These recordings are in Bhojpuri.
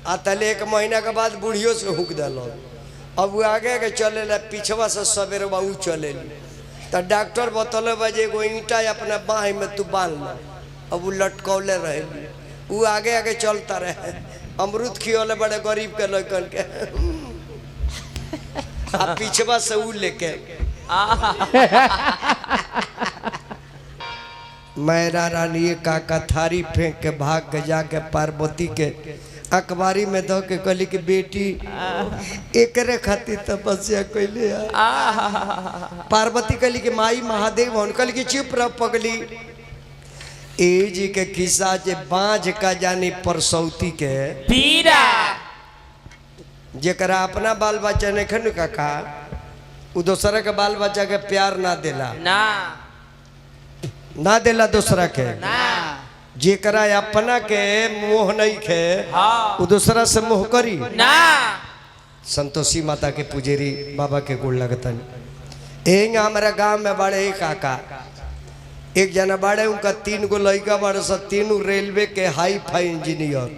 आ तले एक महीना के बाद बूढ़ियों से हुक दिल। अब वो आगे के चले ला, पिछवा से सवेरे ऊ चले। तो डॉक्टर बतौले बा जे एगो ईंटा अपना बाँह में तू बांध ला। अब वो लटकौले रहे, वो आगे आगे चलता रहे। अमरूद खियौले बड़े गरीब के लड़कन के, आ पिछवा से ऊ लेके। मैरा रानी काका थारी फेंक के भाग के जाके पार्वती के अखबारी में दो के कहली कि बेटी एकरे खातिर तपस्या कैले। पार्वती कहली कि माई महादेव हन। कहली कि चुप रह पगली। ए जी के खिस्सा जे बाँझ का जानी परसौती के पीरा, जेकरा अपना बाल बच्चा नहीं खन काका, उ दोसरा के बाल बच्चा के प्यार ना देला, ना ना देला दूसरा के ना, जेकरा अपना के मोह नहीं खे हाँ। उ दूसरा से मोह करी ना। संतोषी माता के पुजेरी बाबा के गोड़ लगतन। एंग हमारा गांव में बड़े एक काका, एक जना बड़े, उनका 3 गो लड़का बड़े स, तीनों रेलवे के हाई फाई इंजीनियर,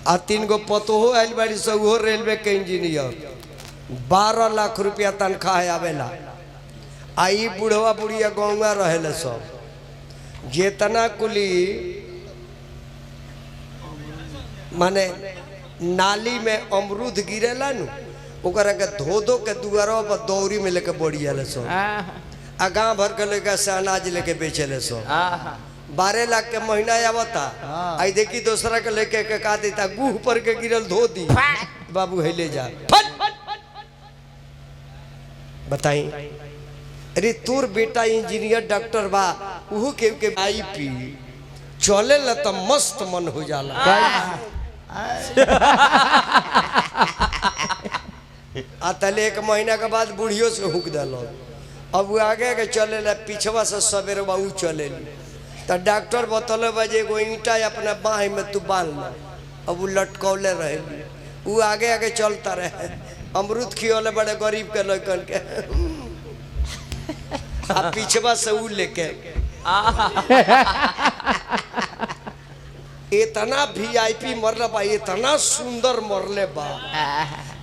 आ 3 गो पतोहो आयल बाड़ी स, उहो रेलवे के इंजीनियर। 12 लाख रुपया तनख्वाह है आवेला। आ ई बुढ़वा बुढ़िया गौवा रहेले सब। जेतना कुली माने नाली में अमरूद गिरेला नु, ओकरा के धो धो के दुआरों पर दौरी में लेके बोड़ियाले सब। आ गाँव भर के लेके से अनाज लेके बेचेले सब। 12 लाख के महीना आवता। आई देखी दूसरा के लेके के का देता, गुह पर के गिरल धो दी, बाबू है ले जा। बताई अरे तोर बेटा इंजीनियर डॉक्टर बा, उहू के I P चले ला तो मस्त मन हो जाला। आ तले एक महीना के बाद बूढ़ियों से हुक दिल। अब वो आगे के चले ला, पिछवा से सवेरे ऊ चले। तो डॉक्टर बतौले बा जे एगो ईंटा अपना बाँह में तू बांध ला। अब वो लटकौले रहे, वो आगे आगे चलता रहे। अमरूद खियौले बड़े गरीब के लड़कन के, आ पिछवा से ऊ लेके। इतना वीआईपी मरले बा, इतना सुंदर मरले बा,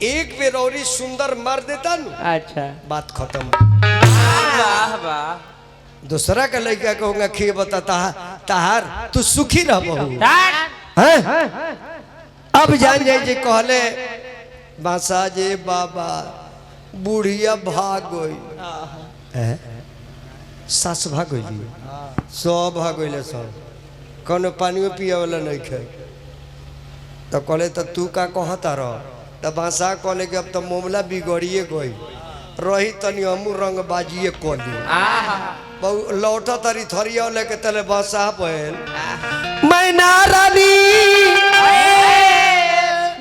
एक बेर और सुंदर मार देता नु अच्छा बात खत्म। वाह वाह। दूसरा के लड़का कहूँगा खिए बताता तहार तू सुखी रह बहू हैं? अब जान जाए जे कहले बासा जे बाबा बुढ़िया भाग गई, सास भाग गई, सब भाग गई, सब कोनो पानियो पिए वाला नहीं खे। तो कहले तो तू का कहता रह? तो बासा कहले कि अब तो मामला बिगड़िए गई रही, तनी हमू रंग बाजिए कहली। लौटा तारी थरिया लेके तले बासा पहल मैना रानी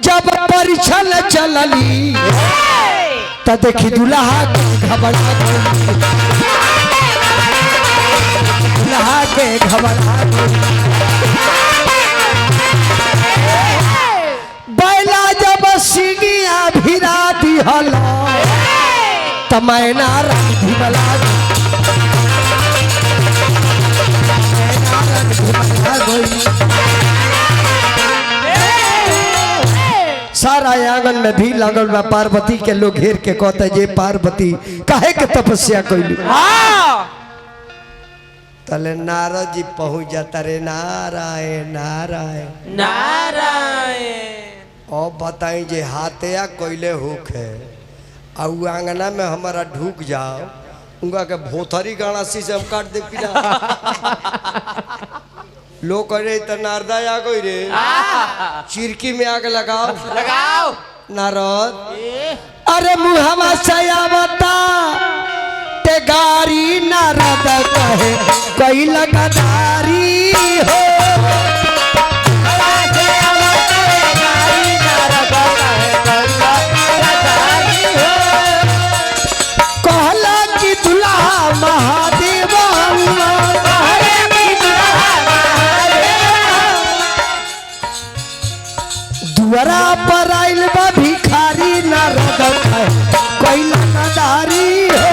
जब परिछल चलली त देखी दुल्हा के घबरा गई, दुल्हा के घबरा गई। बैला जब सिंगिया भिरा दिहल त मैना रानी भिबला गई, मैना रानी भिबला गई। सारा आंगन में भी लागल बा। पार्वती के लोग घेर के कहते जे पार्वती काहे के तपस्या कैली? तले नारद जी पहुंच जाता रे, नारायण नारायण नारायण। और बताई जे हाथया कैले होख है आ उ आंगना में हमारा ढूक जाओ, उनका के भोथरी गाणासी से हम काट दे पिला। लोग करे तो नारदा आ गई रे, चिरकी में आग लगाओ लगाओ नारद। अरे मुहवा से आवता ते गारी नारद कहे कई लगादारी हो। कहला कि दुल्हा महादेव दुआरा पर आइल बा भिखारी नारद कहे कोई लगादारी हो।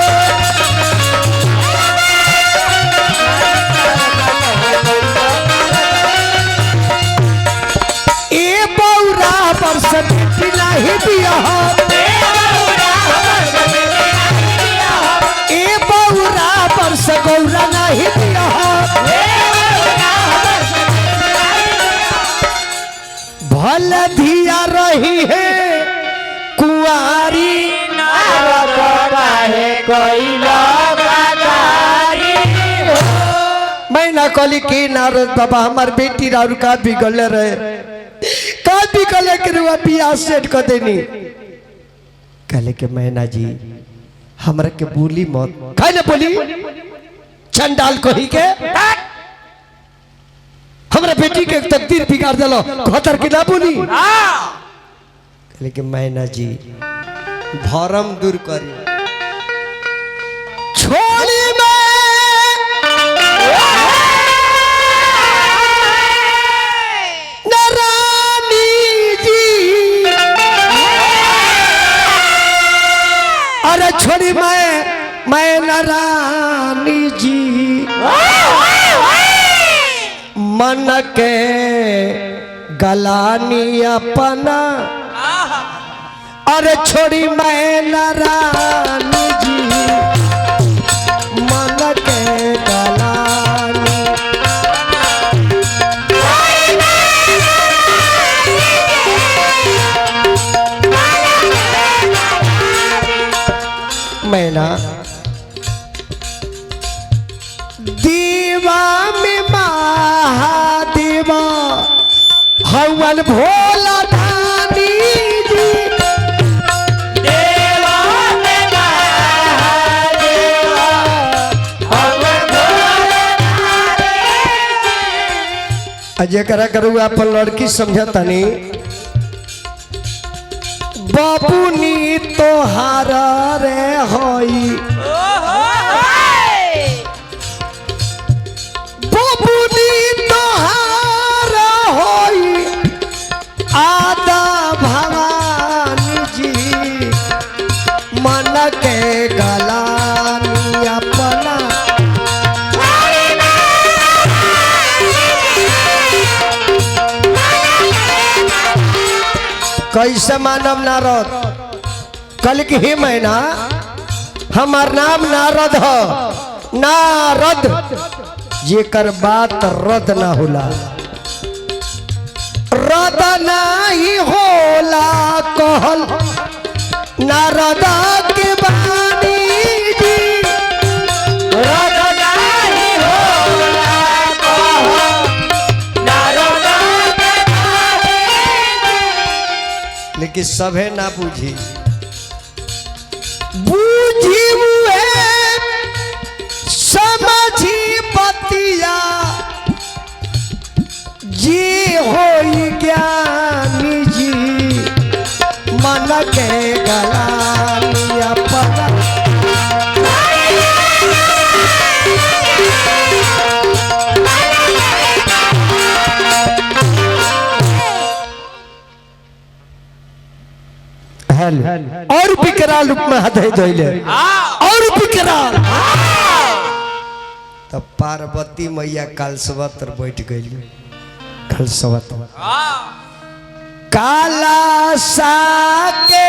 ना कहली कि नारद बाबा हमार बेटी राउर का बिगड़ले रहे, का बिगड़ले के रुआ बियाह सेट कर देनी। कहले के मैना जी हमरा के बोली मत, खाई ना बोली चंडाल कही के हमरा बेटी के तकदीर बिगाड़ देलो, खतर के ना बोली। कहले के मैना जी भरम दूर करी, छोड़ी में नारानी जी, अरे छोड़ी मैं नारानी जी, मन के गलानी अपना, अरे छोड़ी मैं नारानी जी, मन के गलानी। मैना दीवा में महादेवा हवन भोला दानी जी, देवा में महादेवा हवन भोला। जेकरा करू अपन लड़की समझतनी, बाबूनी तोहार रे होई, बाबूनी तोहार होई आदा भवानी जी, मन के गलानी अपना। कैसे मानव नारद? कल की ही महीना हमार नाम नारद हो, नारद जेकर बात रद ना होला, रद नहीं होला कहल नारद के बानी जी, रद नहीं होला कहल नारद के बानी। लेकिन सभे ना बूझी, बूझी हुए समझी बतिया जी होई ज्ञानी जी, मन के गलानी अपना। हेलो और विकराल रूप में हृदय धइले और विकराल। तब पार्वती मैया कालसवत्र बैठ गई, कालसवत काला सा के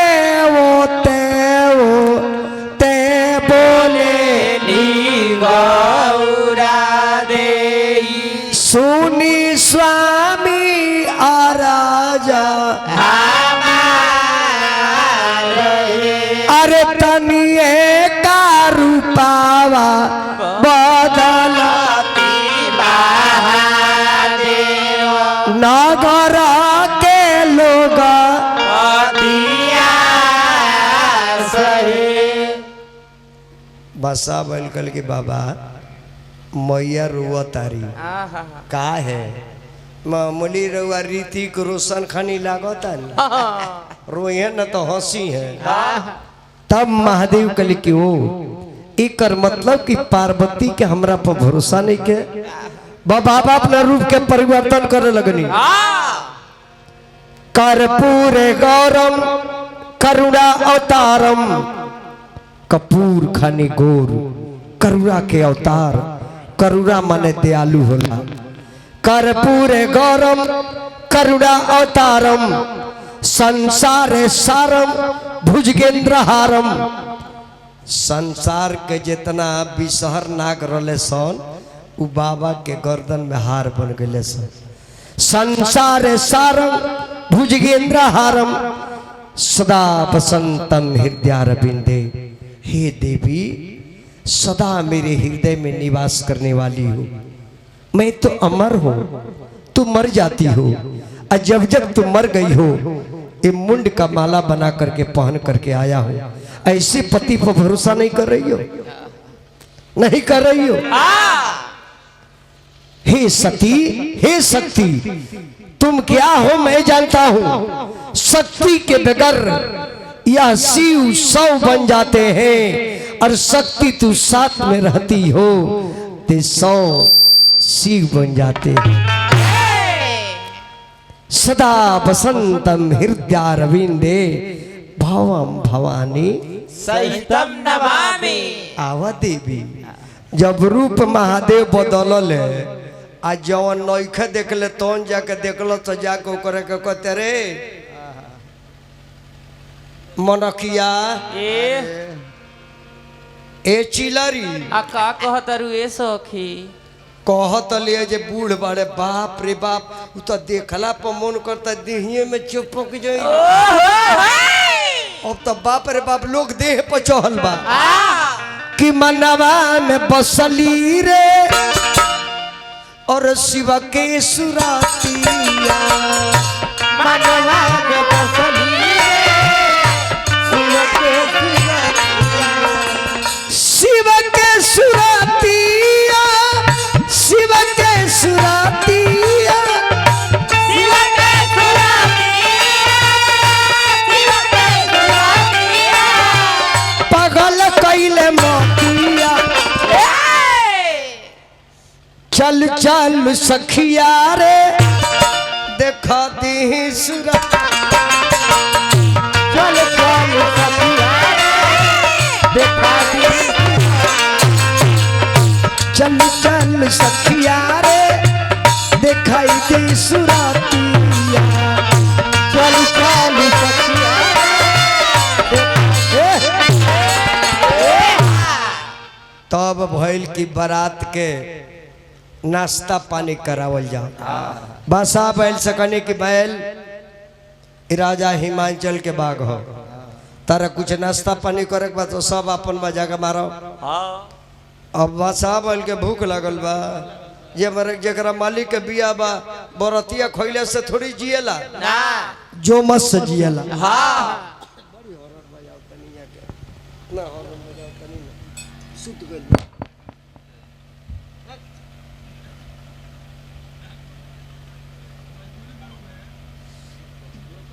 वो ते बोले गौरा देई सुनी स्वामी आराजा, अरे तनिए का रूपावा बदला नगर के लोग बसा बन कल के बाबा मैया रुआ तारी का है मामूली रुआ ऋतिक रोशन खानी लागता न रोए न तो हंसी है। तब महादेव कल कि ओ एकर मतलब कि पार्वती के हमरा पर भरोसा नहीं के बाबा अपना रूप के परिवर्तन करे लगनी। कर्पूर गौरम करुणा अवतारम, कपूर खानी गोर करुणा के अवतार, करुणा माने दयालु होला। कर्पूर गौरम करुणा अवतारम संसार सारम भुजगेंद्र हारम। संसार के जितना विषहर नाग रले सन उ बाबा के गर्दन में हार बन गए सन। संसार सारम भुजगेंद्र हारम सदा बसंतम हृदयारविंदे। हे देवी सदा मेरे हृदय में निवास करने वाली हो। मैं तो अमर हूँ, तू मर जाती हो, और जब जब तू मर गई हो ये मुंड का माला बना करके पहन करके आया हूँ। ऐसे पति पर भरोसा नहीं कर रही हो, नहीं कर रही हो। हे सती, हे शक्ति, तुम क्या हो मैं जानता हूं। शक्ति के बगैर यह शिव सौ बन जाते हैं, और शक्ति तू साथ में रहती हो ते 100 शिव बन जाते हैं। सदा बसंतम हृदय रविंदे भवम भवानी सहितम नमामि। आवा देवी। जब रूप महादेव बदलल है आ जवन नइखे देखले तौन जाके देखल तो जाके ओकरे के कहते रे मनखिया ए ए चिलरी आ का कहतारू ए सखी? कहत लिए जे बूढ़ बाड़े, बाप रे बाप, उ तो देखला पर मन करता देहिए में चिपक जाई। अब तो बाप रे बाप लोग देह पर चढ़ल बा कि मनवा में बसली रे और शिव के सुरातिया। मनवा में बसली रे शिव के सुरतिया। शिव के सुरातिया, शिव के सुरातिया, शिव के सुरतिया, शिव के सुरतिया। पगल कैले मोतिया। चल चल सखिया रे देखा दी सुरा। चल चल सखिया रे देखा दी। चल चल सखिया रे दिखाई दे सुरातिया। चल चल सखिया रे। तब भइल की बारात के नाश्ता पानी करावल जाओ। बासा बैल सकने की बैल राजा हिमाचल के बाग हो, तारा कुछ नाश्ता पानी करे के बाद तो सब अपन मजा के मारो। अब बासा बैल के भूख लगल बा, जे मरे जकरा मालिक के बिया बा बरतिया खइले से थोड़ी जिएला ना जो मत से जिएला। हाँ ना हॉर्न बजाओ तनी ना सुत गइल।